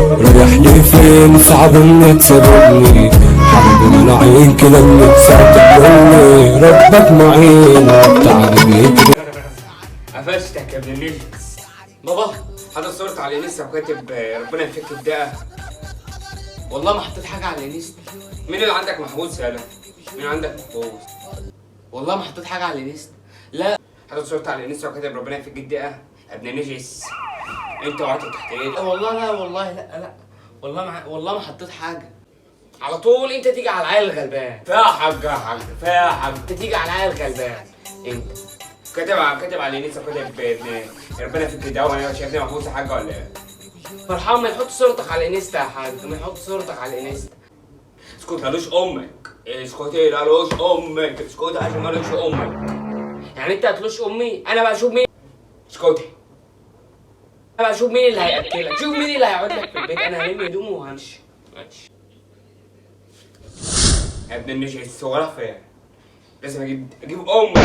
رايح لي فين؟ صعب انك تسيبني حبيبي، ملاعين كده انك تقولي ربك معين والتعب بيجري. قفشتك يا ابن النجس. بابا حاطط صورته على الانستا وكاتب ربنا يفك الدقه. والله ما حطيت حاجة على الانستا. مين اللي عندك محبوس يالا؟ مين عندك محبوس؟ والله ما حطيت حاجة على الانستا. لا. حاطط صورته على الانستا وكاتب ربنا يفك الدقه يا ابن النجس. انت وقعت تحت ايه؟ والله لا، والله لا لا، والله ما حطيت حاجه. على طول انت تيجي على العيل الغلبان. فيها حاج يا حاج، فيها حاج. انت تيجي على العيل الغلبان انت. كاتب على الانستا وكاتب ابن ربنا يفك الدقه، وانا شايفني محبوس يا حاج ولا ايه؟ فرحان. ما يحط صورتك على الانستا يا حاج، ما يحط صورتك على الانستا. اسكت مالوش امك، اسكتي مالوش امك، اسكتي عشان مالوش امك. يعني انت هتلوش امي؟ انا بقى اشوف مين. اسكتي. انا بقى اشوف مين اللي هياكلك، شوف مين اللي هيقعد لك في البيت. انا هلم هدومي وهمشي. ماشي يا ابن النجس، هو راح فين؟ لازم اجيب امك.